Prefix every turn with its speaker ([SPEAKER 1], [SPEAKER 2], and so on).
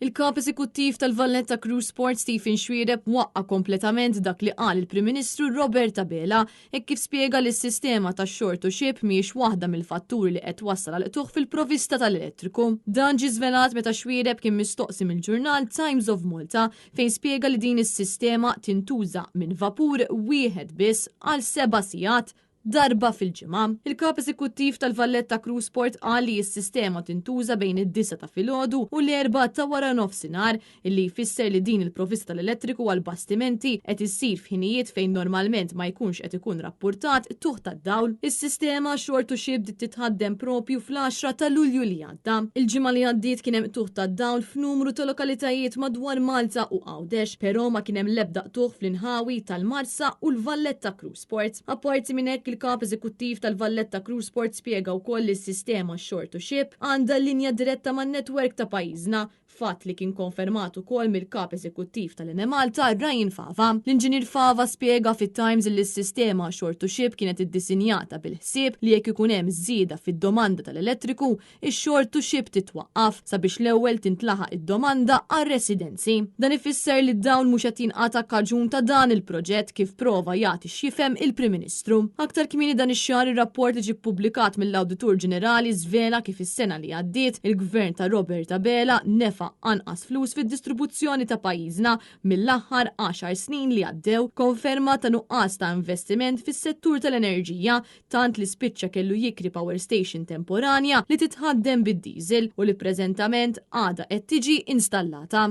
[SPEAKER 1] Il-Kap Eżekuttiv tal-Valletta Cruise Port Stephen Xuereb waqqa' kompletament dak li qal il-Prim Ministru Robert Abela hekk kif spjega li s-sistema ta' shore to ship mhijiex waħda mill-fatturi li qed twassal għal qtugħ fil-provista tal-elettriku. Dan ġie żvelat meta Xuereb kien mistoqsi mill-ġurnal Times of Malta fejn spjega li din is-sistema tintuża minn vapur wieħed biss għal seba' sigħat darba fil-ġimgħa. Il-Kap Eżekuttiv tal-Valletta Cruise Port qal li s-sistema tintuża bejn id-disgħa ta' filgħodu u l-erbgħa ta' wara nofsinhar, illi jfisser li din il-provvista tal-elettriku għall-bastimenti qed issir f'ħinijiet fejn normalment ma jkunx qed ikun rappurtat qtugħ tad-dawl. Is-sistema shore to ship bdiet titħaddem proprju fl-għaxra ta' Lulju li għadda. Il-ġimgħa li għaddiet kien hemm qtugħ tad-dawl f'numru ta' lokalitajiet madwar Malta u Għawdex, però ma kien hemm l-ebda qtugħ fl-inħawi tal-Marsa u l-Valletta Cruise Port. Apparti minn hekk, il-Kap Eżekuttiv tal-Valletta Cruise Port spjega wkoll li s-sistema shore to ship għandha linja diretta man-network ta' pajjiżna, fatt li kien konfermat ukoll mill-Kap Eżekuttiv tal-Enemalta Ryan Fava. L-Inġinier Fava spjega fit-Times li s-sistema shore to ship kienet iddisinjata bil-ħsieb li jekk ikun hemm żieda fid-domanda tal-elettriku, ix-shore to ship titwaqqaf sabiex l-ewwel tintlaħaq id-domanda għar-residenzi. Dan ifisser li d-dawl mhux qed jinqata' kaġun ta' dan il-proġett kif prova jagħti x'jifhem il-Prim Ministru. Aktar kmieni dan ix-xahar ir-rapport li ġie ppubblikat mill-Awditur Ġenerali żvela kif is-sena li għaddiet il-Gvern ta' Robert Abela nefaq anqas flus fid-distribuzzjoni ta' pajjiżna mill-aħħar għaxar snin li għaddew, konferma ta' nuqqas ta' investiment fis-settur tal-enerġija tant li spiċċa kellu jikri power station temporanja li titħaddem bid-diesel u li preżentament għadha qed tiġi installata.